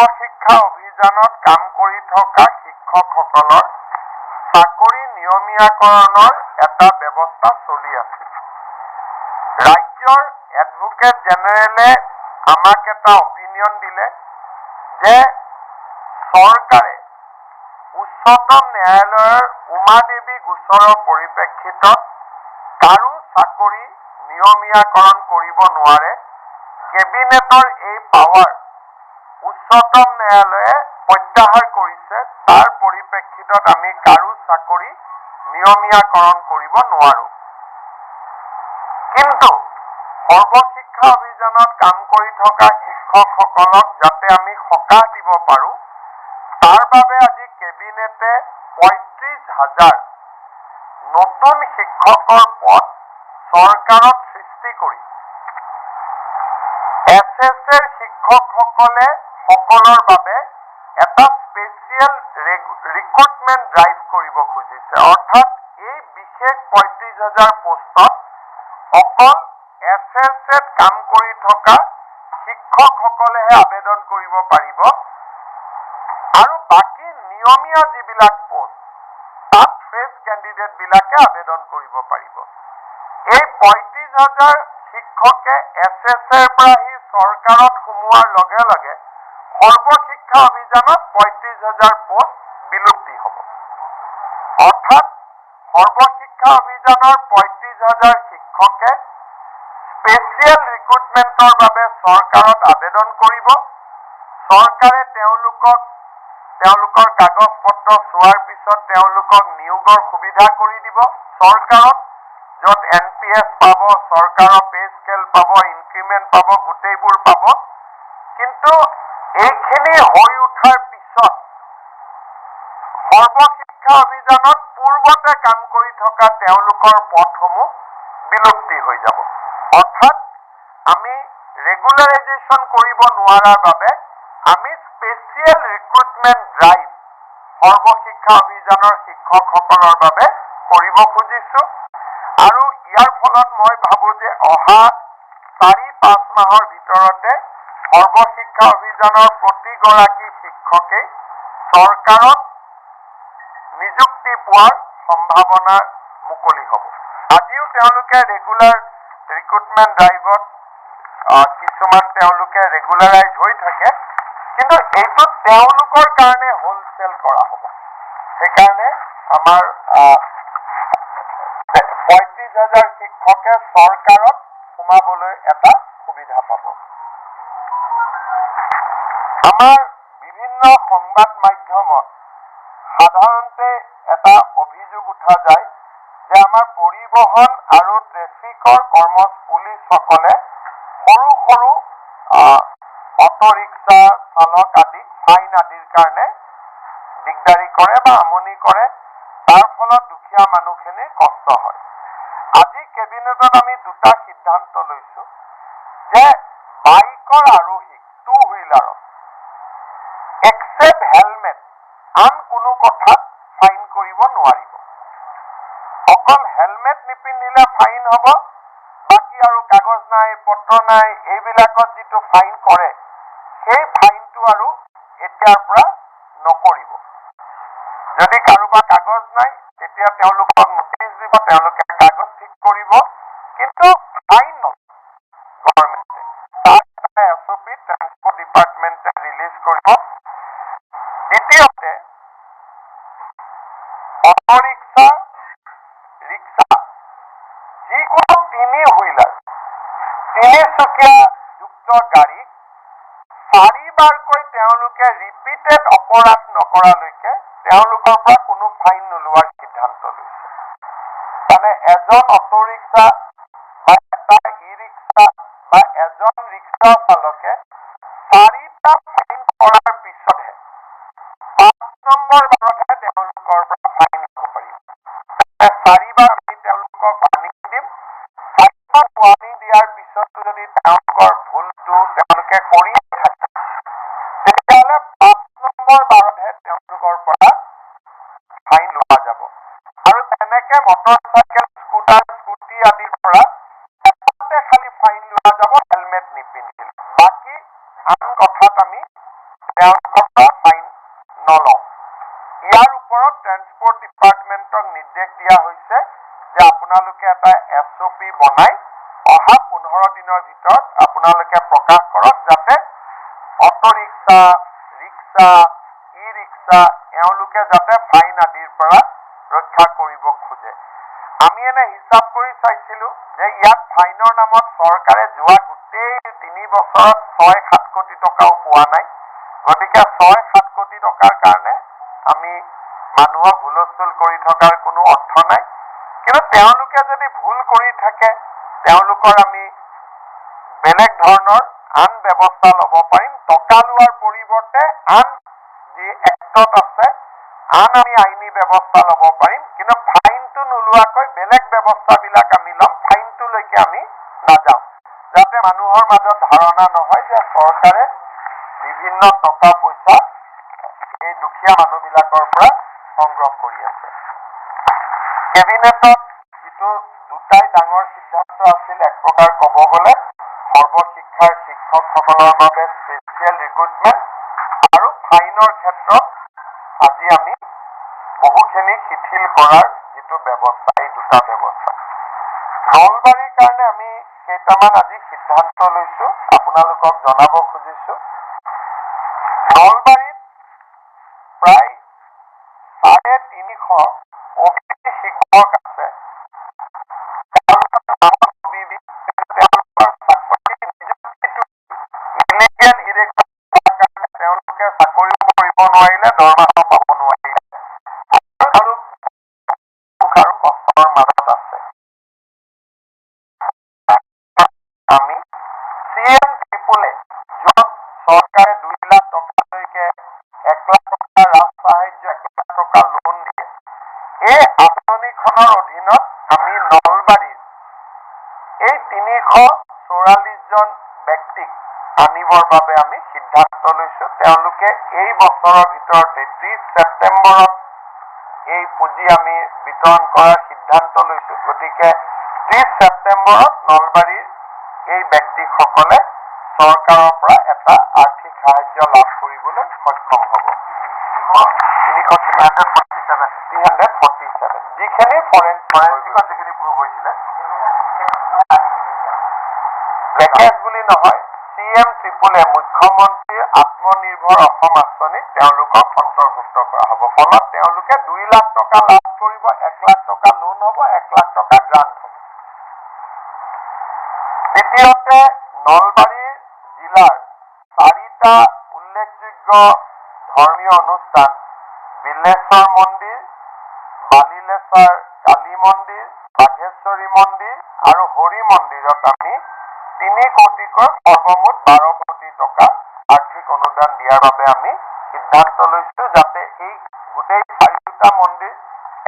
সৰ্বশিক্ষা অভিযানত কাম কৰি থকা শিক্ষকসকলৰ চাকৰি নিয়মীয়াকৰণৰ এটা ব্যৱস্থা চলি আছিল। ৰাজ্যৰ এডভোকেট জেনেৰেলে আমাক এটা অপিনিয়ন দিলে যে চৰকাৰে উচ্চতম ন্যায়ালয়ৰ উমাদেৱী গোচৰৰ পৰিপ্ৰেক্ষিতত কাৰো চাকৰি নিয়মীয়াকৰণ কৰিব নোৱাৰে। কেবিনেটৰ এই পাৱাৰ উচ্চতম ন্যায়ালয়ে প্ৰত্যাহাৰ কৰিছে। তাৰ পৰিপ্ৰেক্ষিতত আমি কাৰো চাকৰি নিয়মীয়াকৰণ কৰিব নোৱাৰো। কিন্তু সৰ্বশিক্ষা অভিযানত কাম কৰি থকা শিক্ষকসকলক যাতে আমি সকাহ দিব পাৰো, তাৰ বাবে আজি কেবিনেটে 35,000 নতুন শিক্ষকৰ পদ চৰকাৰত সৃষ্টি কৰি এছ এছ এৰ শিক্ষকসকলৰ বাবে এটা স্পেচিয়েল ৰিক্ৰুটমেণ্ট ড্ৰাইভ কৰিব খুজিছে। অৰ্থাৎ এই বিশেষ 35,000 পোষ্টত অকল এছ এছ এত কাম কৰি থকা শিক্ষকসকলেহে আবেদন কৰিব পাৰিব আৰু বাকী নিয়মীয়া যিবিলাক পোষ্ট, তাত ফ্ৰেছ কেণ্ডিডেট বিলাকে আবেদন কৰিব পাৰিব। এই 35,000 শিক্ষকে এছ এছ এৰ পৰা আহি চৰকাৰত সোমোৱাৰ লগে লগে সৰ্বশিক্ষা অভিযানত 35,000 পোষ্ট বিলুপ্তি হ'ব। অৰ্থাৎ সৰ্বশিক্ষা অভিযানৰ 35,000 শিক্ষকে স্পেচিয়েল ৰিক্ৰুটমেণ্টৰ বাবে চৰকাৰত আবেদন কৰিব। চৰকাৰে তেওঁলোকক তেওঁলোকৰ কাগজ পত্ৰ চোৱাৰ পিছত তেওঁলোকক নিয়োগৰ সুবিধা কৰি দিব চৰকাৰত, য'ত এন পি এছ পাব, চৰকাৰৰ পে স্কেল পাব, ইনক্ৰিমেণ্ট পাব, গোটেইবোৰ পাব। কিন্তু এইখিনি হৈ উঠাৰ পিছত সৰ্বশিক্ষা অভিযানত পূৰ্বতে কাম কৰি থকা তেওঁলোকৰ পদসমূহ বিলুপ্তি হৈ যাব। অৰ্থাৎ আমি ৰেগুলাৰাইজেশ্যন কৰিব নোৱাৰাৰ বাবে আমি স্পেচিয়েল ৰিক্ৰুটমেণ্ট ড্ৰাইভ সৰ্বশিক্ষা অভিযানৰ শিক্ষকসকলৰ বাবে কৰিব খুজিছো। আৰু ইয়াৰ ফলত মই ভাবো যে অহা 4-5 মাহৰ ভিতৰতে সৰ্বশিক্ষা অভিযানৰ প্ৰতিগৰাকী শিক্ষকেই চৰকাৰত নিযুক্তি পোৱাৰ সম্ভাৱনা মুকলি হ'ব। আজিও তেওঁলোকে ৰেগুলাৰ ৰিক্ৰুটমেণ্ট ড্ৰাইভত কিছুমান তেওঁলোকে ৰেগুলাৰাইজ হৈ থাকে, কিন্তু এইটো তেওঁলোকৰ কাৰণে হোলচেল কৰা হ'ব। সেইকাৰণে আমাৰ 35,000 শিক্ষকে চৰকাৰত সোমাবলৈ এটা সুবিধা পাব। আমাৰ বিভিন্ন সংবাদ মাধ্যমত সাধাৰণতে এটা অভিযোগ উঠা যায় যে আমাৰ পৰিবহণ আৰু ট্ৰেফিকৰ কৰ্ম পুলিচসকলে সৰু সৰু অটো ৰিক্সা চালক আদিক ফাইন আদিৰ কাৰণে দিগদাৰি কৰে বা আমনি কৰে। তাৰ ফলত দুখীয়া মানুহখিনিৰ কষ্ট হয়। আজি কেবিনেটত আমি দুটা সিদ্ধান্ত লৈছো যে বাইকৰ আৰোহীক, টু হুইলাৰক এক্সেপ্ট হেলমেট আন কোনো কথাত ফাইন কৰিব নোৱাৰিব। অকল হেলমেট নিপিন্ধিলে ফাইন হ'ব। বাকী আৰু কাগজ নাই, পত্ৰ নাই, এইবিলাকত যিটো ফাইন কৰে, সেই ফাইনটো আৰু এতিয়াৰ পৰা নকৰিব। যদি কাৰোবাৰ কাগজ নাই, তেতিয়া তেওঁলোকক নটিচ দিব, তেওঁলোকে কাগজ ঠিক কৰিব, কিন্তু ফাইন নলয় গভৰ্ণমেণ্টে। তাৰ এটা এছ অ' পি ট্ৰেন্সপৰ্ট ডিপাৰ্টমেণ্টে ৰিলিজ কৰিব। দ্বিতীয়তে, অটো ৰিক্সা, ৰিক্সা, যিকোনো তিনি হুইলাৰ, তিনিচকীয়া যুক্ত গাড়ী চাৰিবাৰকৈ তেওঁলোকে ৰিপিটেড অপৰাধ নকৰালৈকে তেওঁলোকৰ পৰা কোনো ফাইন নোলোৱাৰ সিদ্ধান্ত লৈছে। মানে এজন অটো ৰিক্সা বা এটা ই ৰিক্সা বা এজন ৰিক্সা চালকে চাৰিটা ফাইন কৰাৰ পিছতহে 5 নম্বৰ বাৰতহে তেওঁলোকৰ পৰা ফাইন ল'ব পাৰিব। চাৰিবাৰ আমি তেওঁলোকক ৱাৰ্ণিং দিম। চাৰিবাৰ ৱাৰ্ণিং দিয়াৰ পিছতো যদি তেওঁলোকৰ ভুলটো তেওঁলোকে কৰিয়ে থাকে, তেতিয়াহ'লে 5 নম্বৰ বাৰতহে তেওঁলোকৰ পৰা ফাইন লোৱা যাব। আৰু তেনেকে মটৰ চাইকেল, স্কুটাৰ, স্কুটি আদিৰ পৰা এটাতে খালি ফাইন লোৱা যাব, হেলমেট নিপিন্ধিলে। বাকী আন কথাত আমি তেওঁলোকক পৰা ফাইন নলওঁ। ইয়াৰ ওপৰত ট্ৰেন্সপৰ্ট ডিপাৰ্টমেণ্টক নিৰ্দেশ দিয়া হৈছে যে আপোনালোকে এটা এছঅ'পি বনাই অহা 15 দিনৰ ভিতৰত আপোনালোকে প্ৰকাশ কৰক, যাতে অটো ৰিক্সা, ৰিক্সা, ই ৰিক্সা এওঁলোকে যাতে ফাইন আদিৰ পৰা ৰক্ষা কৰিব খোজে। আমি এনে হিচাপ কৰি চাইছিলো যে ইয়াত ফাইনৰ নামত চৰকাৰে যোৱা গোটেই 3 বছৰত 6-7 কোটি টকাও পোৱা নাই। গতিকে 6-7 কোটি টকাৰ কাৰণে আমি মানুহক হুলস্থুল কৰি থকাৰ কোনো অৰ্থ নাই। কিন্তু তেওঁলোকে যদি ভুল কৰি থাকে, তেওঁলোকৰ আমি বেলেগ ধৰণৰ আন ব্যৱস্থা ল'ব পাৰিম। টকা লোৱাৰ পৰিৱৰ্তে আন যি এক্টত আছে, আন আমি আইনী ব্যৱস্থা ল'ব পাৰিম। কিন্তু ফাইনটো নোলোৱাকৈ বেলেগ ব্যৱস্থাবিলাক আমি ল'ম, ফাইনটোলৈকে আমি নাযাওঁ, যাতে মানুহৰ মাজত ধাৰণা নহয় যে চৰকাৰে বিভিন্ন টকা পইচা এই দুখীয়া মানুহবিলাকৰ পৰা সংগ্ৰহ কৰি আছে। কেবিনেটত যিটো দুটাই ডাঙৰ সিদ্ধান্ত আছিল, এক প্ৰকাৰ ক'ব গ'লে সৰ্বশিক্ষাৰ শিক্ষকসকলৰ বাবে স্পেচিয়েল ৰিক্ৰুটমেণ্ট আৰু ফাইনৰ ক্ষেত্ৰত আজি আমি বহুখিনি শিথিল কৰাৰ যিটো ব্যৱস্থা, এই দুটা ব্যৱস্থা। নলবাৰীৰ কাৰণে আমি কেইটামান আজি সিদ্ধান্ত লৈছো, আপোনালোকক জনাব খুজিছো। নলবাৰীত প্ৰায় 350 অবিচি শিক্ষক আছে। তেওঁলোকৰ নামত OBC, কিন্তু তেওঁলোকৰ চাকৰি নিযুক্তিটো ইলিগেল, ইৰেগুলাৰ কাৰণে তেওঁলোকে চাকৰিও কৰিব নোৱাৰিলে, দৰমহাও পাব নোৱাৰিলে আৰু তেওঁলোক দুখ আৰু কষ্টৰ মাজত আছে। আমি চি এম ট্ৰিপল এ, য'ত চৰকাৰে 2 লাখ টকালৈকে, 1 লাখ টকা ৰাজ সাহায্য, 1 লাখ টকা লোন দিয়ে, এই আঁচনিখনৰ অধীনত আমি নলবাৰীৰ এই 344জন ব্যক্তিক আনিবৰ বাবে আমি সিদ্ধান্ত লৈছো। তেওঁলোকে এই বছৰৰ ভিতৰতে 30 ছেপ্টেম্বৰত এই পুঁজি আমি বিতৰণ কৰাৰ সিদ্ধান্ত লৈছো। গতিকে 30 ছেপ্টেম্বৰত নলবাৰীৰ এই ব্যক্তিসকলে চৰকাৰৰ পৰা এটা আৰ্থিক সাহায্য লাভ কৰিবলৈ সক্ষম হ'ব। 300 347। 347, যিখিনি ফৰেনচিক ফৰেনচিকত যিখিনি প্ৰুভ হৈছিলে। পেকেজ বুলি নহয়, চি এম ট্ৰিপল এ, মুখ্যমন্ত্ৰীৰ আত্মনিৰ্ভৰ অসম আঁচনিত তেওঁলোকক অন্তৰ্ভুক্ত কৰা হ'ব। ফলত তেওঁলোকে 2 লাখ টকা লাভ কৰিব, 1 লাখ টকা লোন হ'ব, 1 লাখ টকা গ্ৰাণ্ট হ'ব। দ্বিতীয়তে, নলবাৰী জিলাৰ চাৰিটা উল্লেখযোগ্য ধৰ্মীয় অনুষ্ঠান বিল্লেশ্বৰ মন্দিৰ, বালিলেশ্বৰ কালী মন্দিৰ, বাঘেশ্বৰী মন্দিৰ আৰু হৰি মন্দিৰত আমি 3 কোটিকৈ সৰ্বমুঠ 12 কোটি টকা আৰ্থিক অনুদান দিয়াৰ বাবে আমি সিদ্ধান্ত লৈছো, যাতে এই গোটেই চাৰিওটা মন্দিৰ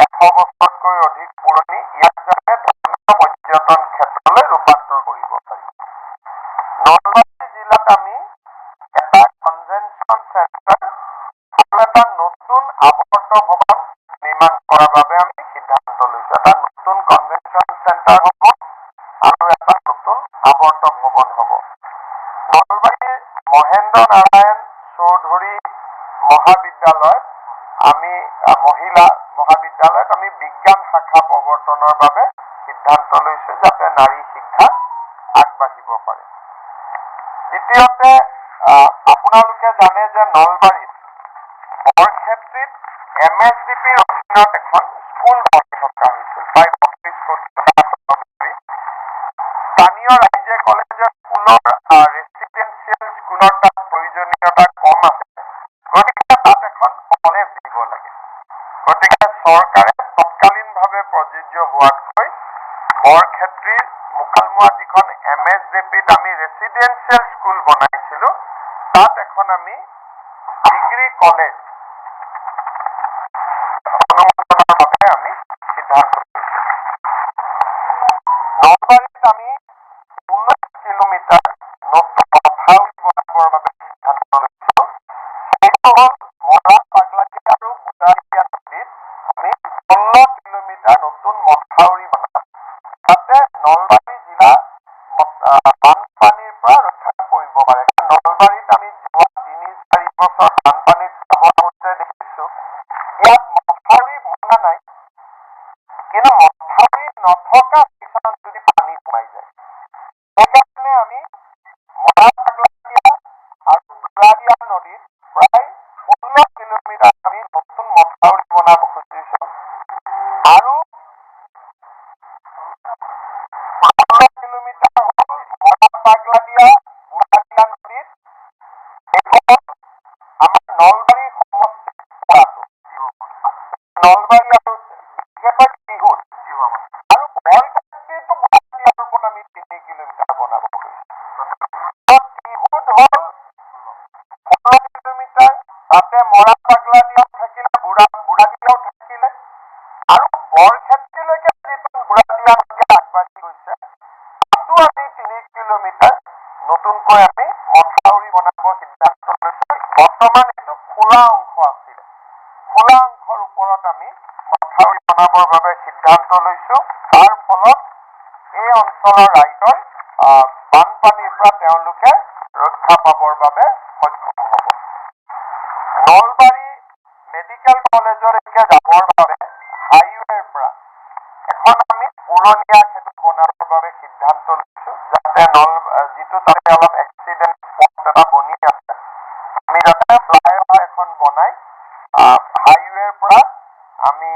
100 বছৰতকৈ অধিক পুৰণি, ইয়াক যাতে ধৰ্মীয় পৰ্যটন ক্ষেত্ৰলৈ ৰূপান্তৰ কৰিব পাৰি। নলবাৰী জিলাত আমি এটা কনভেনশ্যন চেণ্টাৰ আৰু এটা নতুন আৱৰ্ত ভৱন নিৰ্মাণ কৰাৰ বাবে আমি সিদ্ধান্ত লৈছো। এটা নতুন কনভেনশ্যন চেণ্টাৰ হ'ব আৰু এটা নতুন আৱৰ্ত ভৱন হ'ব। নলবাৰীৰ মহেন্দ্ৰ নাৰায়ণ চৌধুৰী মহাবিদ্যালয়ত আমি মহিলা মহাবিদ্যালয়ত আমি বিজ্ঞান শাখা প্ৰৱৰ্তনৰ বাবে সিদ্ধান্ত লৈছো, যাতে নাৰী শিক্ষা আগবাঢ়িব পাৰে। দ্বিতীয়তে, আপোনালোকে জানে যে নলবাৰীত বৰক্ষেত্ৰীত এম এছ ডি পিৰ অধীনত এখন স্কুল বনাই থকা হৈছিল, প্ৰায় 32 কোটি টকা খৰচ কৰি। স্থানীয় ৰাইজে ক'লে যে স্কুলৰ ৰেচিডেঞ্চিয়েল স্কুলৰ তাত প্ৰয়োজনীয়তা কম আছে, গতিকে তাত এখন কলেজ দিব লাগে। গতিকে চৰকাৰে তৎকালীনভাৱে প্ৰযোজ্য হোৱাতকৈ বৰক্ষেত্ৰীৰ মুকালমুৱা যিখন এম এছ ডি পিত আমি ৰেচিডেঞ্চিয়েল স্কুল বনাইছিলো, তাত এখন আমি ডিগ্ৰী কলেজ অনুমোদনৰ বাবে আমি সিদ্ধান্ত লৈছো। নলবাৰীত আমি 19 কিলোমিটাৰ নতুন মথাউৰি বনাবৰ বাবে সিদ্ধান্ত লৈছো। সেইটো হ'ল মৰা পাগলাদিয়া আৰু বুঢ়াদিয়া নদীত আমি 16 কিলোমিটাৰ নতুন মথাউৰি বনাম, যাতে নলবাৰী জিলা বানপানীৰ পৰা ৰক্ষা কৰিব পাৰে। কাৰণ নলবাৰীত আমি যোৱা 3-4 বছৰ বানপানী নথকা যদি পানী সোমাই যায়। সেইকাৰণে আমি মৰা পাগলাদিয়া আৰু বুঢ়াদিয়া নদীত প্ৰায় 16 কিলোমিটাৰ আমি নতুন মথাউৰি বনাব খুজিছো আৰু 16 কিলোমিটাৰ হ'ল মৰা পাগলাদিয়া বুঢ়াদিয়া নদীত। এইখন আমাৰ নলবাৰী সমষ্টিত পৰাটো, নলবাৰী আৰু বিশেষকৈ টিহুত আৰু বৰক্ষেত্ৰীতো বুঢ়াদিয়াৰ ওপৰত আমি 3 কিলোমিটাৰ বনাব খুজিছো। টিহুত হ'ল 16 কিলোমিটাৰ, তাতে মৰা পাগলাদিয়াও থাকিলে, বুঢ়াদিয়াও থাকিলে আৰু বৰক্ষেত্ৰীলৈকে যিটো বুঢ়াদিয়া নদী আগবাঢ়ি গৈছে, তাতো আমি 3 কিলোমিটাৰ নতুনকৈ আমি মথাউৰি বনাব সিদ্ধান্ত লৈছো। বৰ্তমান এইটো খোলা অংশ আছিলে। খোলা অংশৰ ওপৰত আমি মথাউৰি বনাবৰ বাবে সিদ্ধান্ত লৈছো। তাৰ ফলত এই অঞ্চলৰ ৰাইজৰ বানপানীৰ পৰা তেওঁলোকে ৰক্ষা পাবৰ বাবে সক্ষম হ'ব। নলবাৰী মেডিকেল কলেজলৈকে যাবৰ বাবে হাইৱেৰ পৰা এখন আমি উৰণীয়া সেতু বনাবৰ বাবে সিদ্ধান্ত লৈছো, যাতে যিটো তাতে অলপ এক্সিডেণ্ট স্পট এটা বনি আছে, আমি যাতে ফ্লাইঅভাৰ এখন বনাই হাইৱেৰ পৰা আমি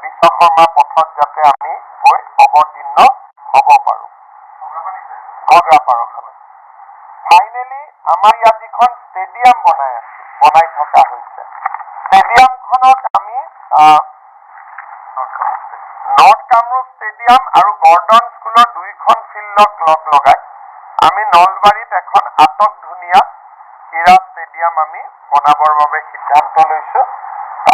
বিশ্বকৰ্মা পথত যাতে আমি গৈ অৱতীৰ্ণ হ'ব পাৰোঁ ঘগ্ৰাপাৰৰ ফালে। ফাইনেলি আমাৰ ইয়াত যিখন ষ্টেডিয়াম বনাই থকা হৈছে, ষ্টেডিয়ামখনত আমি নৰ্থ কামৰূপ ষ্টেডিয়াম আৰু গৰ্ডন স্কুলৰ দুইখন ফিল্ডক লগ লগাই আমি নলবাৰীত এখন আটক ধুনীয়া ক্ৰীড়া ষ্টেডিয়াম আমি বনাবৰ বাবে সিদ্ধান্ত লৈছো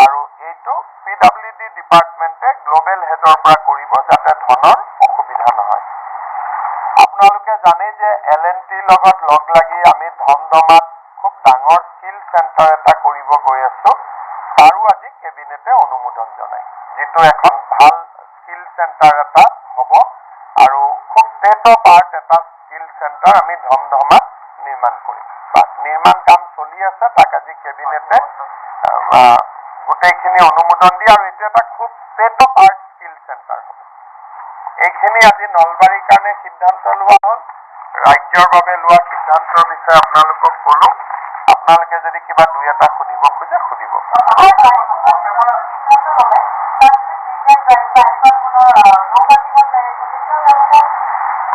আৰু এইটো পিডাব্লিউ ডি ডিপাৰ্টমেণ্টে গ্ল'বেল হেডৰ পৰা কৰিব, যাতে ধনৰ অসুবিধা নহয়। আপোনালোকে জানে যে এল এন টিৰ লগত লগ লাগি আমি ধমধমাত খুব ডাঙৰ স্কিল চেণ্টাৰ এটা কৰিব গৈ আছো। তাৰো আজি কেবিনেটে অনুমোদন জনায়, যিটো এখন ভাল স্কিল চেণ্টাৰ এটা হ'ব আৰু খুব ষ্টেট অফ আৰ্ট এটা স্কিল চেণ্টাৰ আমি ধমধমাত নিৰ্মাণ কৰিম বা নিৰ্মাণ কাম চলি আছে। তাক আজি কেবিনেটে গোটেইখিনি অনুমোদন দিয়ে আৰু এইটো এটা খুব state of art skill center হ'ব। এইখিনি আজি নলবাৰীৰ কাৰণে সিদ্ধান্ত লোৱা হ'ল। ৰাজ্যৰ বাবে লোৱা সিদ্ধান্তৰ বিষয়ে আপোনালোকক ক'লো। আপোনালোকে যদি কিবা দুই এটা সুধিব খোজে, সুধিব পাৰে।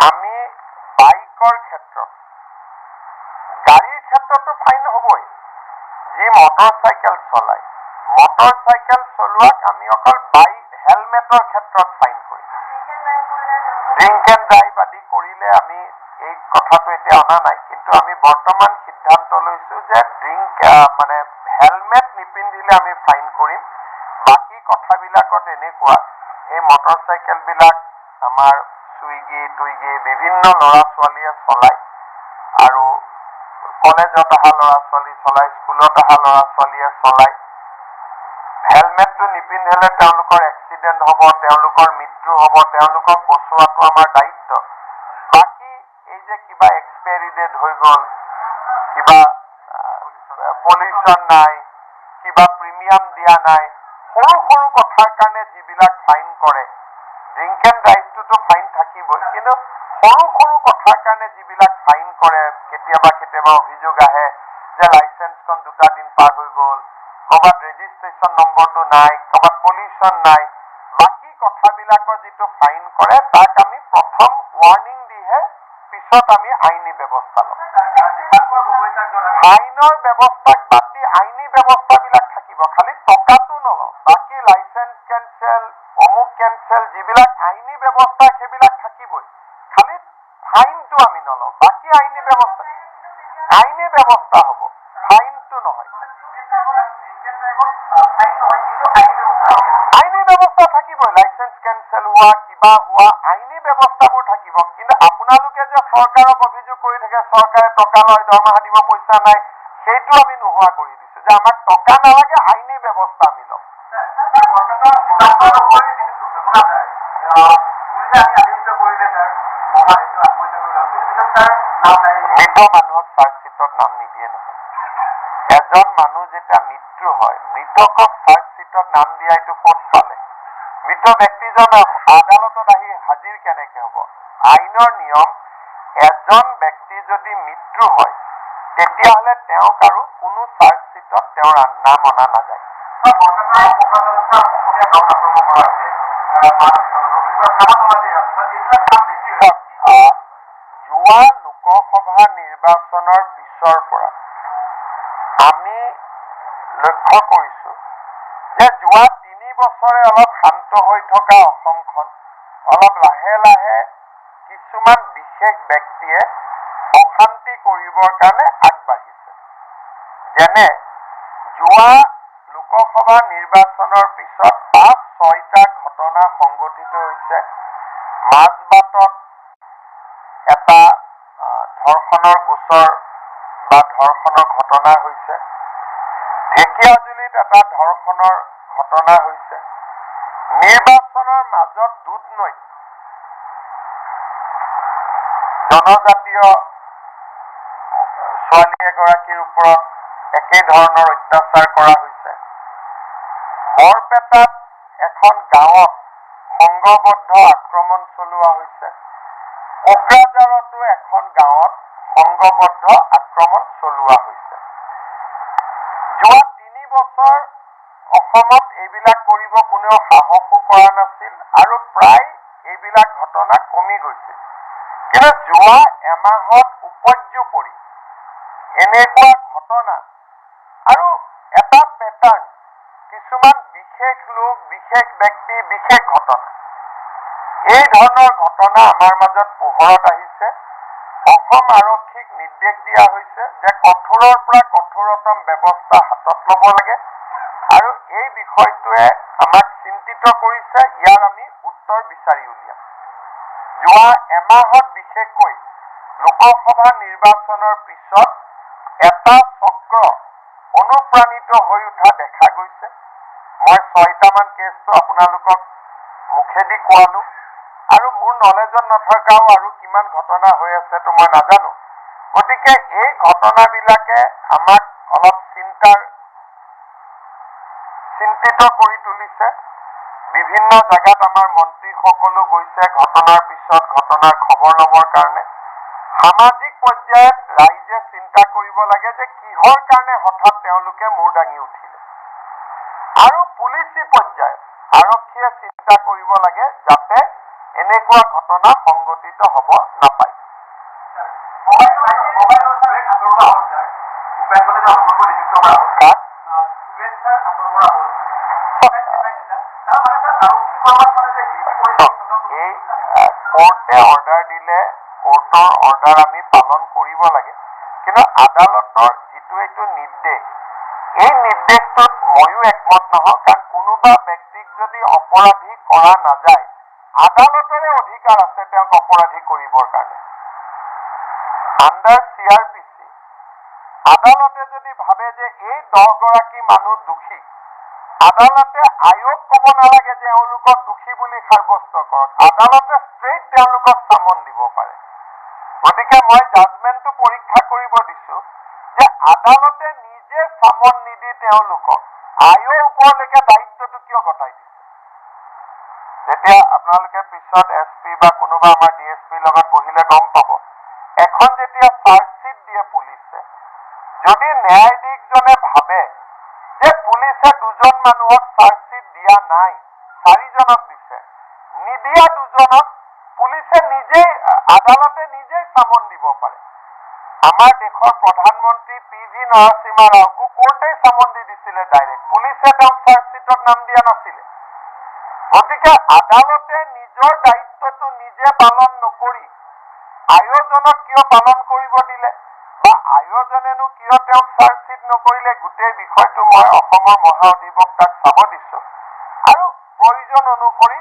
আমি বাইকৰ ক্ষেত্ৰত, গাড়ীৰ ক্ষেত্ৰতো ফাইন হ'বই। যি মটৰ চাইকেল চলায়, মটৰ চাইকেল চলোৱাক আমি অকল বাইক হেলমেটৰ ক্ষেত্ৰত ফাইন কৰিম। ড্ৰিংক এণ্ড ড্ৰাইভ আদি কৰিলে আমি এই কথাটো এতিয়া অনা নাই, কিন্তু আমি বৰ্তমান সিদ্ধান্ত লৈছো যে ড্ৰিংক মানে হেলমেট নিপিন্ধিলে আমি ফাইন কৰিম। বাকী কথাবিলাকত এনেকুৱা, এই মটৰ চাইকেলবিলাক আমাৰ চুইগি টুইগি বিভিন্ন ল'ৰা ছোৱালীয়ে চলায় আৰু কলেজত অহা ল'ৰা ছোৱালী চলায়, স্কুলত অহা ল'ৰা ছোৱালীয়ে চলায়। হেলমেটটো নিপিন্ধিলে তেওঁলোকৰ এক্সিডেণ্ট হ'ব, তেওঁলোকৰ মৃত্যু হ'ব। তেওঁলোকক বচোৱাটো আমাৰ দায়িত্ব। বাকী এই যে কিবা এক্সপায়াৰী ডেট হৈ গ'ল, কিবা পলিউশ্যন নাই, কিবা প্ৰিমিয়াম দিয়া নাই, সৰু সৰু কথাৰ কাৰণে যিবিলাক ফাইন কৰে, ড্ৰিংক এণ্ড ড্ৰাইভটোতো ফাইন থাকিবই, কিন্তু সৰু সৰু কথাৰ কাৰণে যিবিলাক ফাইন কৰে, কেতিয়াবা কেতিয়াবা অভিযোগ আহে যে লাইচেন্সখন দুটা দিন পাৰ হৈ গ'ল, ক'ৰবাত ৰেজিষ্ট্ৰেশ্যন নম্বৰটো নাই, ক'ৰবাত পলিউশ্যন নাই, বাকী কথাবিলাকৰ যিটো ফাইন কৰে, তাক আমি প্ৰথম ৱাৰ্ণিং দিহে পিছত আমি আইনী ব্যৱস্থা ল'ম। ফাইনৰ ব্যৱস্থাক বাদ দি আইনী ব্যৱস্থাবিলাক থাকিব, খালি টকাটো নলওঁ। বাকী লাইচেন্স কেনচেল, অমুক কেনচেল, যিবিলাক আইনী ব্যৱস্থা সেইবিলাক থাকিবই, খালি ফাইনটো আমি নলওঁ। বাকী আইনী ব্যৱস্থা হ'ব, ফাইনটো নহয়। আইনী ব্যৱস্থা থাকিবই। লাইচেন্স কেনচেল হোৱা, কিবা হোৱা, আইনী ব্যৱস্থাবোৰ থাকিব। কিন্তু আপোনালোকে যে চৰকাৰক অভিযোগ কৰি থাকে, চৰকাৰে টকা লয়, দৰমহা দিব পইচা নাই, সেইটো আমি নোহোৱা কৰি দিছো যে আমাক টকা নালাগে, আইনী ব্যৱস্থা আমি ল'ম। পুলিচে আনি আত্মহত্যা কৰিলে ছাৰ, মমা সেইটো আত্মহত্যা কৰিলে, কিন্তু পিছত তাৰ নাম নাই। মৃত মানুহক চাৰ্জশ্বিটত নাম নিদিয়ে নহয়। এজন মানুহ যেতিয়া মৃত্যু হয়, মৃতকক চাৰ্জশ্বিটত নাম দিয়া এইটো ক'ত পালে? মৃত ব্যক্তিজন আদালতত আহি হাজিৰ কেনেকে হ'ব? আইনৰ নিয়ম, এজন ব্যক্তি যদি মৃত্যু হয়, তেতিয়াহ'লে তেওঁক আৰু কোনো চাৰ্জশ্বিটত তেওঁৰ নাম অনা নাযায়। ছাৰ, বৰপেটা, কোকৰাঝাৰত ছাৰ অসমীয়া গাঁৱত আক্ৰমণ কৰা হৈছে, লখিমপুৰত খানাতলাতে আছে ছাৰ, এইবিলাক কাম বেছি হৈছে। চাওক, যোৱা লোকসভা নিৰ্বাচনৰ পিছৰ পৰা আমি লক্ষ্য কৰিছো যে যোৱা 3 বছৰে অলপ শান্ত হৈ থকা অসমখন অলপ লাহে লাহে কিছুমান বিশেষ ব্যক্তিয়ে অশান্তি কৰিবৰ কাৰণে আগবাঢ়িছে। যেনে যোৱা লোকসভা নিৰ্বাচনৰ পিছত পাঁচ ছয়টা ঘটনা সংঘটিত হৈছে। মাজবাটত এটা ধৰ্ষণৰ গোচৰ বা ধৰ্ষণৰ ঘটনা হৈছে, ঢেকীয়াজুলিত এটা ধৰ্ষণৰ ঘটনা হৈছে, নিৰ্বাচনৰ মাজত দুধনৈত জনজাতীয় ছোৱালী এগৰাকীৰ ওপৰত একে ধৰণৰ অত্যাচাৰ কৰা হৈছে, বৰপেটাত এখন গাঁৱত সংঘবদ্ধ আক্ৰমণ চলোৱা হৈছে, কোকৰাঝাৰতো এখন গাঁৱত সংঘবদ্ধ আক্ৰমণ চলোৱা হৈছে। যোৱা 3 বছৰ অসমত এইবিলাক কৰিব কোনেও সাহসো কৰা নাছিল আৰু প্ৰায় এইবিলাক ঘটনা কমি গৈছিল। কিন্তু যোৱা এমাহত উপৰ্যুপৰি এনেকুৱা ঘটনা আৰু এটা পেটাৰ্ণ, কিছুমান বিশেষ লোক, বিশেষ ব্যক্তি, বিশেষ ঘটনা, এই ধৰণৰ ঘটনা আমাৰ মাজত পোহৰত আহিছে। অসম আৰক্ষীক নিৰ্দেশ দিয়া হৈছে যে কঠোৰৰ পৰা কঠোৰতম ব্যৱস্থা হাতত ল'ব লাগে আৰু এই বিষয়টোৱে আমাক চিন্তিত কৰিছে। ইয়াৰ আমি উত্তৰ বিচাৰি উলিয়াম। যোৱা এমাহত বিশেষকৈ লোকসভা নিৰ্বাচনৰ পিছত এটা চক্ৰ অনুপ্ৰাণিত হৈ উঠা দেখা গৈছে। মই ছয়টামান কেছটো আপোনালোকক মুখেদি কোৱালো আৰু মোৰ নলেজত নথকাও আৰু কিমান ঘটনা হৈ আছে তো মই নাজানো। গতিকে এই ঘটনাবিলাকে আমাক অলপ চিন্তিত কৰি তুলিছে। বিভিন্ন জেগাত আমাৰ মন্ত্ৰীসকলো গৈছে ঘটনাৰ পিছত ঘটনাৰ খবৰ ল'বৰ কাৰণে। সামাজিক পৰ্যায়ত ৰাইজে চিন্তা কৰিব লাগে যে কিহৰ কাৰণে হঠাৎ তেওঁলোকে মূৰ দাঙি উঠিলে আৰু পুলিচী পৰ্যায়ত আৰক্ষীয়ে চিন্তা কৰিব লাগে যাতে এনেকুৱা ঘটনা সংঘটিত হ'ব নাপায়। মোবাইলৰ সুৱেগ আঁতৰোৱা হ'ল ছাৰ, উপায়ুক্তলৈ যে নতুনকৈ নিযুক্ত কৰা হ'ল। কাক? সুৱেগ ছাৰ আঁতৰোৱা হ'ল তাৰ মানে ছাৰ আৰক্ষী কৰ্মত মানে যে যি চাওক, এই কোৰ্টে অৰ্ডাৰ দিলে কোৰ্টৰ অৰ্ডাৰ আমি পালন কৰিব লাগে। কিন্তু আদালতৰ যিটো এইটো নিৰ্দেশ, এই নিৰ্দেশটোত ময়ো একমত নহওঁ। কাৰণ কোনোবা ব্যক্তিক যদি অপৰাধী কৰা নাযায়, আদালতৰে অধিকাৰ আছে তেওঁক অপৰাধী কৰিবৰ কাৰণে আণ্ডাৰ চিআৰপিচি। আদালতে যদি ভাবে যে এই 10গৰাকী মানুহ দোষী, আদালতে আয়োগ ক'ব নালাগে যে এওঁলোকক দোষী বুলি সাব্যস্ত কৰক। আদালতে ষ্ট্ৰেইট তেওঁলোকক চামন দিব পাৰে। গতিকে মই জাজমেণ্টটো পৰীক্ষা কৰিব দিছো যে আদালতে নিজে চামন নিদি তেওঁলোকক আয়োৰ ওপৰলৈকে দায়িত্বটো কিয় গতাই দিছে। যেতিয়া আপোনালোকে পিছত এছ পি বা কোনোবা আমাৰ ডি এছ পিৰ লগত বহিলে গম পাব, এখন যেতিয়া চাৰ্জশ্বিট দিয়ে পুলিচে, যদি ন্যায়াধীশজনে ভাবে যে পুলিচে দুজন মানুহক চাৰ্জশ্বিট দিয়া নাই, চাৰিজনক দিছে, নিদিয়া দুজনক পুলিচে নিজেই, আদালতে নিজেই চামন দিব পাৰে। আমাৰ দেশৰ প্ৰধানমন্ত্ৰী পি ভি নৰসিমা ৰাওকো কোৰ্টেই চামন দি দিছিলে ডাইৰেক্ট, পুলিচে তেওঁক চাৰ্জশ্বিটত নাম দিয়া নাছিলে। গতিকে আদালতে নিজৰ দায়িত্বটো নিজে পালন নকৰি আয়োজনক কিয় পালন কৰিব দিলে বা আয়োজনেনো কিয় তেওঁক চাৰ্জশ্বিট নকৰিলে, গোটেই বিষয়টো মই অসমৰ মহা অধিবক্তাক চাব দিছো আৰু প্ৰয়োজন অনুসৰি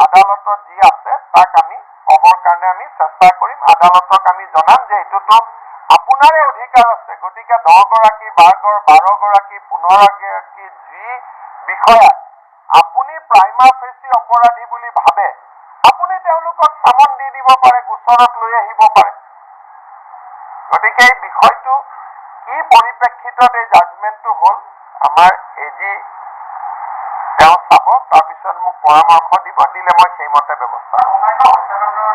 আদালতত যি আছে তাক আমি ক'বৰ কাৰণে আমি চেষ্টা কৰিম। আদালতক আমি জনাম যে এইটোতো আপোনাৰে অধিকাৰ আছে। গতিকে 10গৰাকী, 12গৰাকী, 15গৰাকী যি বিষয়াক আপুনি প্ৰাইমা ফেচি অপৰাধী বুলি ভাবে, আপুনি তেওঁলোকক চামন দি দিব পাৰে, গোচৰত লৈ আহিব পাৰে। গতিকে এই বিষয়টো কি পৰিপ্ৰেক্ষিতত এই জাজমেণ্টটো হ'ল, আমাৰ এ জি তেওঁ চাব, তাৰপিছত মোক পৰামৰ্শ দিব, দিলে মই সেইমতে ব্যৱস্থা ল'ম। মই নাজানো,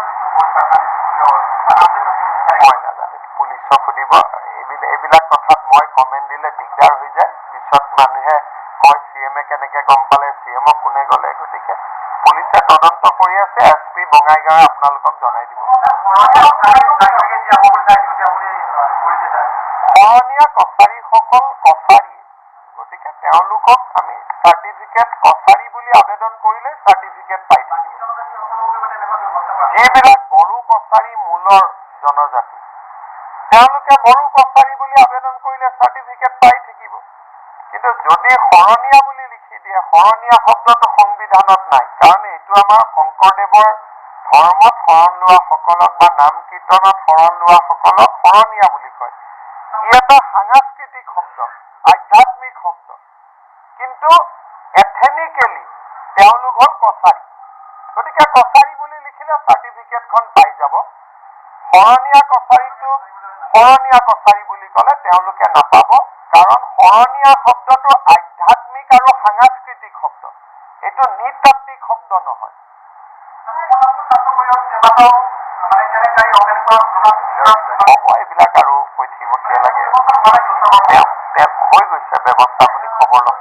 পুলিচক সুধিব। এইবিলাক কথাত মই কমেণ্ট দিলে দিগদাৰ হৈ যায়। পিছত মানুহে কয় চি এমে কেনেকে গম পালে, চি এমক কোনে গ'লে। গতিকে পুলিচে তদন্ত কৰি আছে। এছ পি বঙাইগাঁৱে আপোনালোকক জনাই দিব। শৰণীয়া কছাৰীসকল কছাৰী, গতিকে তেওঁলোকক আমি চাৰ্টিফিকেট, কছাৰী বুলি আবেদন কৰিলে চাৰ্টিফিকেট পাই থাকিব। যিবিলাক বড়ো কছাৰী মূলৰ জনজাতি, তেওঁলোকে বড়ো কছাৰী বুলি আবেদন কৰিলে চাৰ্টিফিকেট পাই থাকিব। কিন্তু যদি শৰণীয়া বুলি লিখি দিয়ে, শৰণীয়া শব্দটো সংবিধানত নাই। কাৰণ এইটো আমাৰ শংকৰদেৱৰ ধৰ্মত শৰণ লোৱাসকলক বা নাম কীৰ্তনত শৰণ লোৱাসকলক শৰণীয়া বুলি কয়। ই এটা সাংস্কৃতিক শব্দ, আধ্যাত্মিক শব্দ, কিন্তু এথেনিকেলি তেওঁলোক হ'ল কছাৰী। গতিকে কছাৰী বুলি লিখিলে চাৰ্টিফিকেটখন পাই যাব। শৰণীয়া কছাৰীটো শৰণীয়া কছাৰী বুলি ক'লে তেওঁলোকে নাপাব, কাৰণ শৰণীয়া শব্দটো আধ্যাত্মিক আৰু সাংস্কৃতিক শব্দ, এইটো নৃতাত্ত্বিক শব্দ নহয়। হ'ব, এইবিলাক আৰু কৈ থাকিব কিয় লাগে? তেওঁ তেওঁ হৈ গৈছে ব্যৱস্থা, আপুনি খবৰ লওক।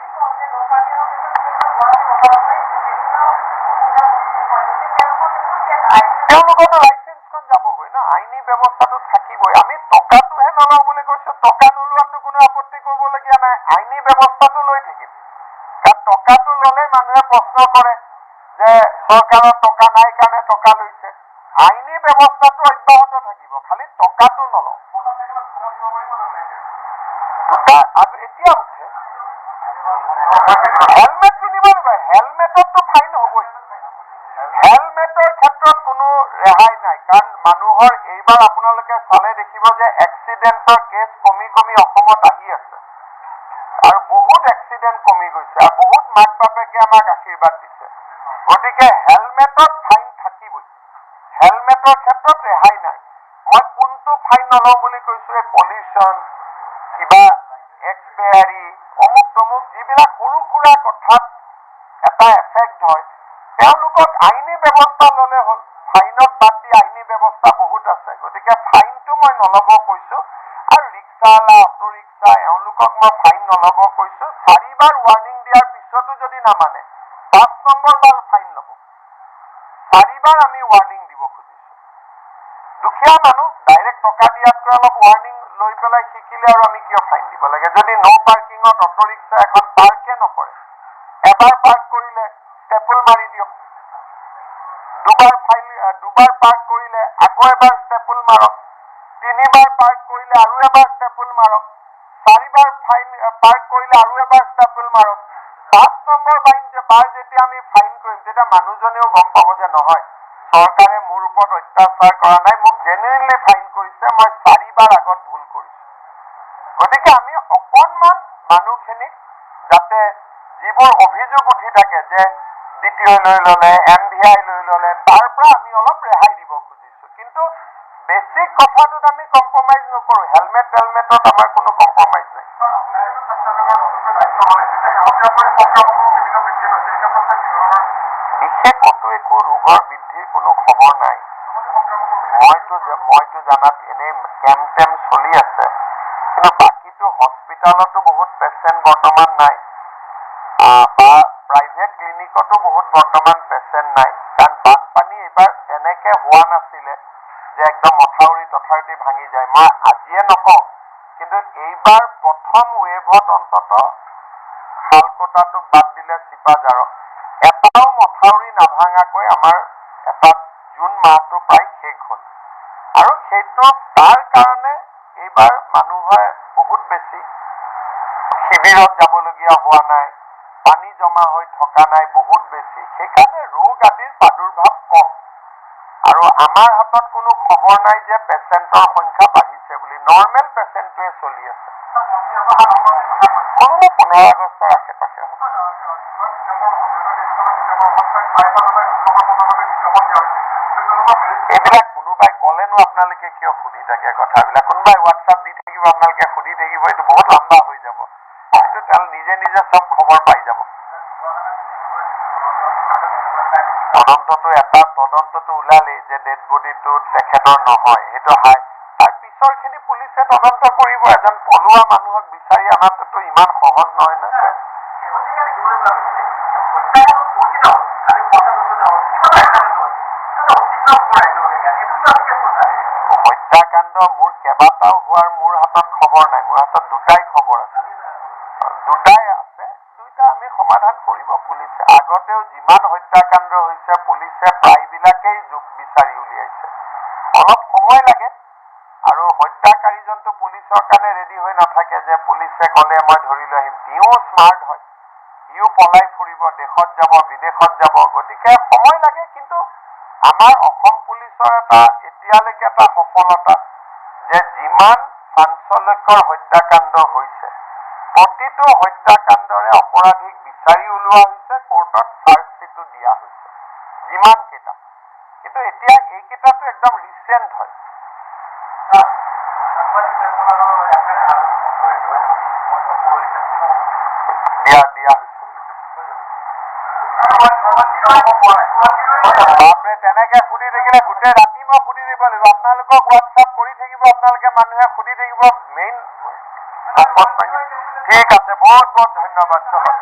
তেওঁলোকৰতো লাইচেন্সখন যাবগৈ ন। আইনী ব্যৱস্থাটো থাকিবই। আমি টকাটোহে নলওঁ বুলি কৈছো। টকা নোলোৱাটো কোনো আপত্তি কৰিবলগীয়া নাই। আইনী ব্যৱস্থাটো লৈ থাকিম, কাৰণ টকাটো ল'লে মানুহে প্ৰশ্ন কৰে যে চৰকাৰৰ টকা নাই কাৰণে টকা লৈছে। আইনী ব্যৱস্থাটো অব্যাহত থাকিব, খালি টকাটো নলওঁ। দুটা এতিয়া উঠে। হেলমেট পিন্ধিব লাগিব। হেলমেটততো ফাইন হ'বই। হেলমেটৰ ক্ষেত্ৰত কোনো ৰেহাই নাই, কাৰণ মানুহৰ এইবাৰ আপোনালোকে চালে দেখিব যে এক্সিডেণ্টৰ কেছ কমি কমি অসমত আহি আছে আৰু বহুত এক্সিডেণ্ট কমি গৈছে আৰু বহুত মাক বাপেকে আমাক আশীৰ্বাদ দিছে। গতিকে হেলমেটত ফাইন থাকিবই। হেলমেটৰ ক্ষেত্ৰত ৰেহাই নাই। মই কোনটো ফাইন নলওঁ বুলি কৈছো? এই পলিউশ্যন, কিবা এক্সপায়াৰী, অমুক তমুক যিবিলাক সৰু সুৰা কথাত এটা এফেক্ট হয়, তেওঁলোকক আইনী ব্যৱস্থা ল'লে হ'ল। ফাইনত বাদ দি আইনী ব্যৱস্থা বহুত আছে। গতিকে ফাইনটো মই নল'ব কৈছো। আৰু ৰিক্সাৱালা, অটো ৰিক্সা, এওঁলোকক মই ফাইন নল'ব কৈছো। চাৰিবাৰ ৱাৰ্ণিং দিয়াৰ পিছতো যদি নামানে, 5 নম্বৰ বাৰ ফাইন ল'ব। চাৰিবাৰ আমি ৱাৰ্ণিং দিব খুজিছো। দুখীয়া মানুহ, ডাইৰেক্ট টকা দিয়াতকৈ অলপ ৱাৰ্ণিং লৈ পেলাই শিকিলে আৰু আমি কিয় ফাইন দিব লাগে? যদি ন' পাৰ্কিঙত অটো ৰিক্সা এখন পাৰ্কে নকৰে, এবাৰ পাৰ্ক কৰিলে ষ্টেপল মাৰি দিয়ক, দুবাৰ পাৰ্ক কৰিলে আকৌ এবাৰ ষ্টেপল মাৰক, তিনিবাৰ পাৰ্ক কৰিলে আৰু এবাৰ ষ্টেপল মাৰক, চাৰিবাৰ পাৰ্ক কৰিলে আৰু এবাৰ ষ্টেপল মাৰক। 5 নম্বৰ বাৰ যেতিয়া আমি ফাইন কৰিম, তেতিয়া মানুহজনেও গম পাব যে নহয়, চৰকাৰে মোৰ ওপৰত অত্যাচাৰ কৰা নাই, মোক জেনুইনলি ফাইন কৰিছে, মই চাৰিবাৰ আগত ভুল কৰিছো। গতিকে আমি অকণমান মানুহখিনিক যাতে যিবোৰ অভিযোগ উঠি থাকে যে দ্বিতীয় লৈ ল'লে, এম ভি আই লৈ ল'লে, তাৰ পৰা আমি অলপ ৰেহাই দিব খুজিছো। কিন্তু বেছিক কথাটোত আমি কম্প্ৰমাইজ নকৰোঁ। হেলমেট টেলমেটত আমাৰ কোনো কম্প্ৰমাইজ নাই। দায়িত্ব ল'লে, তেতিয়া শেহতীয়াকৈ সংক্ৰামক বিভিন্ন বৃদ্ধি পাইছে, এই ক্ষেত্ৰত কি ধৰণৰ? বিশেষ ক'তো একো ৰোগৰ বৃদ্ধিৰ কোনো খবৰ নাই। মইতো জানাত এনেই কেম্প টেম্প চলি আছে, কিন্তু বাকীটো হস্পিটেলতো বহুত পেচেণ্ট বৰ্তমান নাই বা প্ৰাইভেট ক্লিনিকতো বহুত বৰ্তমান পেচেণ্ট নাই। কাৰণ বানপানী এইবাৰ তেনেকে হোৱা নাছিলে যে একদম মথাউৰি তথাউৰি ভাঙি যায়। মই আজিয়ে নকওঁ, কিন্তু এইবাৰ প্ৰথম ৱেভত অন্তত শালকটাটোক বাদ দিলে চিপাঝাৰক এটাও মথাউৰি নাভাঙাকৈ আমাৰ এটা জুন মাহটো প্ৰায় শেষ হ'ল। আৰু সেইটো তাৰ কাৰণে এইবাৰ মানুহে বহুত বেছি শিবিৰত যাবলগীয়া হোৱা নাই, পানী জমা হৈ থকা নাই বহুত বেছি। সেইকাৰণে ৰোগ আদিৰ প্ৰাদুৰ্ভাৱ কম আৰু আমাৰ হাতত কোনো খবৰ নাই যে পেচেণ্টৰ সংখ্যা বাঢ়িছে বুলি। নৰ্মেল পেচেণ্টটোৱে চলি আছে। কোনো 15 আগষ্টৰ আশে পাশে হ'ব। ডিচেম্বৰ মাহত, 2023 চনৰ ডিচেম্বৰ মাহত প্ৰায় 5,500 শিক্ষকৰ পদৰ বাবে বিজ্ঞাপন দিয়া হৈছিল। তেওঁলোকৰ মেৰিট এইবিলাক কোনোবাই ক'লেনো আপোনালোকে কিয় সুধি থাকে কথাবিলাক? কোনোবাই হোৱাটছআপ দি থাকিব, আপোনালোকে সুধি থাকিব, এইটো বহুত লম্বা হৈ যাব। এইটো তেওঁ নিজে নিজে চব খবৰ পাই যাব। তদন্তটো, এটা তদন্তটো ওলালেই যে ডেড বডিটো তেখেতৰ নহয়, সেইটো হাই। তাৰ পিছৰখিনি পুলিচে তদন্ত কৰিব। এজন পলোৱা মানুহক বিচাৰি অনাটোতো ইমান সহজ নহয় ন। শেহতীয়াকৈ দেখিবলৈ পোৱা গৈছে যে হত্যাকাণ্ড বহুতকেইটা হ'ল। কালি 50 হ'ল, কিবা হত্যাকাণ্ড হৈছে। এইটো এটা উদ্বিগ্ন খবৰ ৰাজ্যৰ বাবে। এইটো কিবা বিশেষ কথা? হত্যাকাণ্ড মোৰ কেইবাটাও হোৱাৰ মোৰ হাতত খবৰ নাই। মোৰ হাতত দুটাই খবৰ আছে, দুটাই আছে। দুইটা আমি সমাধান কৰিব পুলিচে। আগতেও যিমান হত্যাকাণ্ড হৈছে, পুলিচে প্ৰায়বিলাকেই যোগ বিচাৰি উলিয়াইছে। অলপ সময় লাগে আৰু হত্যাকাৰীজনটো পুলিচৰ কাৰণে ৰেডি হৈ নাথাকে যে পুলিচে ক'লে মই ধৰি লৈ আহিম। তিও স্মাৰ্ট হয়, সিও পলাই ফুৰিব, দেশত যাব, বিদেশত যাব। গতিকে সময় লাগে। কিন্তু আমাৰ অসম পুলিচৰ এটা এতিয়ালৈকে এটা সফলতা যে যিমান চাঞ্চল্যকৰ হত্যাকাণ্ড হৈছে, প্ৰতিটো হত্যাকাণ্ডৰে অপৰাধীক বিচাৰি উলিওৱা হৈছে, কোৰ্টত চাৰ্জশ্বিটো দিয়া হৈছে যিমান কেইটা। কিন্তু এতিয়া এইকেইটাটো একদম ৰিচেণ্ট হয়। সাংবাদিক এজনৰ এফাইআৰ আৰু বন্ধ হৈছে। দিয়া দিয়া হৈছে বুলি। বাপৰে, তেনেকে সুধি থাকিলে গোটেই ৰাতি মই সুধি দিব লাগিব। আপোনালোকক হোৱাটছআপ কৰি থাকিব, আপোনালোকে মানুহে সুধি থাকিব। মেইন, ঠিক আছে, বহুত বহুত ধন্যবাদ চবক।